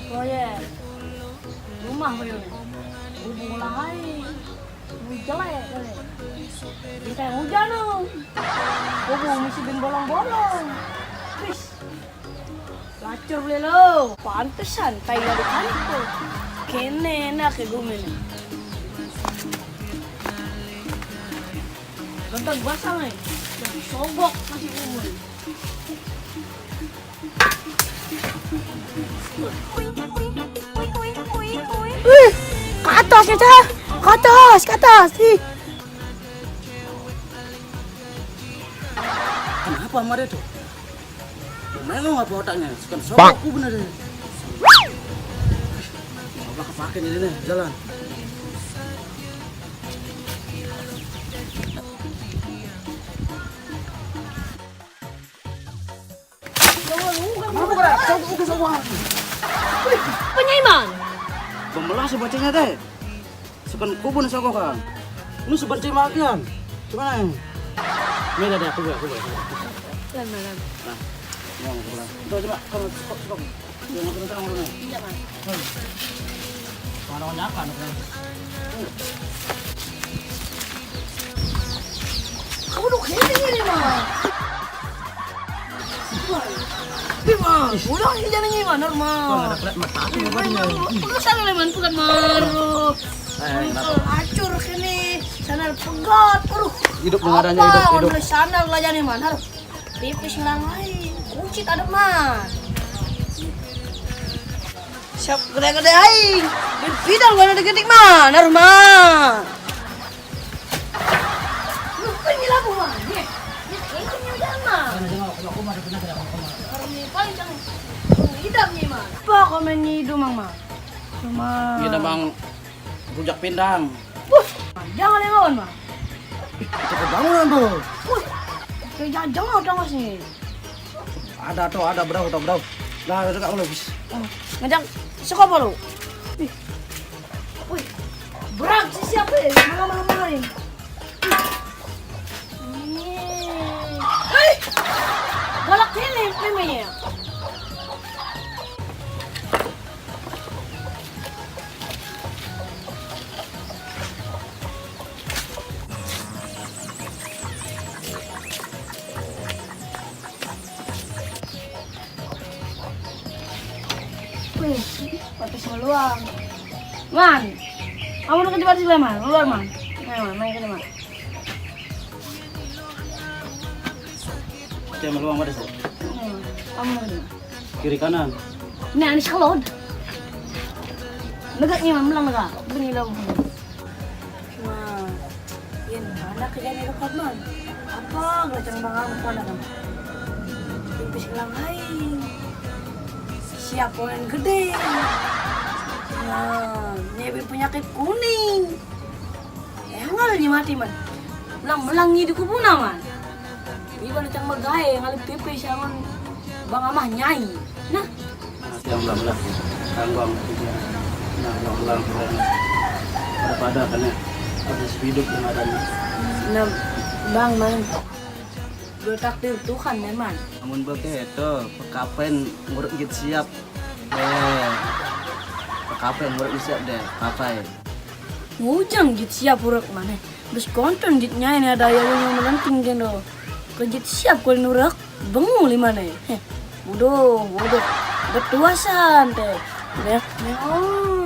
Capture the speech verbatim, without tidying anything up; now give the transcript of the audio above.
Proyek rumah, proyek. Hubung lahai. Jelek, jelek. Bintang hujan tu. Hubung mesti bin bolong-bolong. Bis. Lacur boleh lo. Pantesan tai dari kantor. Kene enak ya gue main. Bentar gua sama nih. Sogok masih umur. Wih, ke atas ya, Cah. Ke atas, ke atas. Ih. Kenapa sama dia tuh? Memang apa otaknya? Sekarang sama aku bener deh. Apa kepake nih, nih, jalan. Kenapa kau dah? Kau bukan sama. Wih, penyaiman. Bemelah sebacanya teh. Sekan kubun soko kan. Nu sebenci makian. Gimana? Ini ada aku, aku, aku. Lan, lan, lan. Nah, ini yang aku bilang. Coba, coba, kalau sokok, sokok. Jangan kena tangan, kena. Iya, Mas. Mana nyangka, kan? Kamu dok ini, ini, Mas. Ih, Mas, udah ini jangan ini, Mas, normal. Kok ada pelat mata, apa dia? Udah sana, Leman, pegat, Mar. Eh, kenapa? Acur sini, sana pegat. Aduh. Hidup dengan adanya hidup, hidup. Udah sana lah, jangan, Leman. Aduh. Pipis ngelang aing. Kucit adep mah. Siap gede-gede aing. Bin pidal gua ada gedik mah, naruh mah. Lu kan ngilabu mah. Nih, nih, ini punya udah mah. Orang ini paling kan idam nih mah. Apa komen nyidu mang mah? Cuma ngidam mang rujak pindang. Wah, jangan lewat mah. Itu kebangunan, Bro. Wah, kayak jajang ada masih. Ada tuh, ada, Bro, tuh, Bro. Dah, udah, Kak, udah, bis. Oh, ngajak suka apa lu? Ih. Wih, berat sih siapa ya? Malam-malam main. Ih. Hei, galak ini memangnya. Wih, patis meluang. Man, kamu udah kerja di sini, Man? Keluar, Man. Ayo, Man, main kerja, Man. Dia meluang pada saya. Hmm, kamu udah kerja. Kiri kanan. Nah, ini salon. Negak nih, Man, melang negak. Begini dong. Nah, yen mana kerjaan itu kan, Man? Apa gelacang bangang mana kan? Pipis ngelang aing. Siap poin gede. Nah, nyebi penyakit kuning. Eh, ngal nyi mati, Man. Melang-melang nyi di kubuna, Man. Iban cang megae ngalih pipis, Bang Amah nyai. Nah, yang belang-belang. Tanggung. Nah, belang-belang. Pada-pada kan ya. Ada hidup yang ada nih. Nah, Bang, Man. Dua takdir Tuhan, ya, Man. Namun begitu, pekapen nguruk git siap. Eh, pekapen nguruk git siap deh, papai. Ngujang git siap urek mana? Bes konten git nyai nih ada yang melenting gendo. Kejit siap kau nurek, bengu lima nih. Heh, bodoh, bodoh. Betuasan teh. Neh, neh, oh.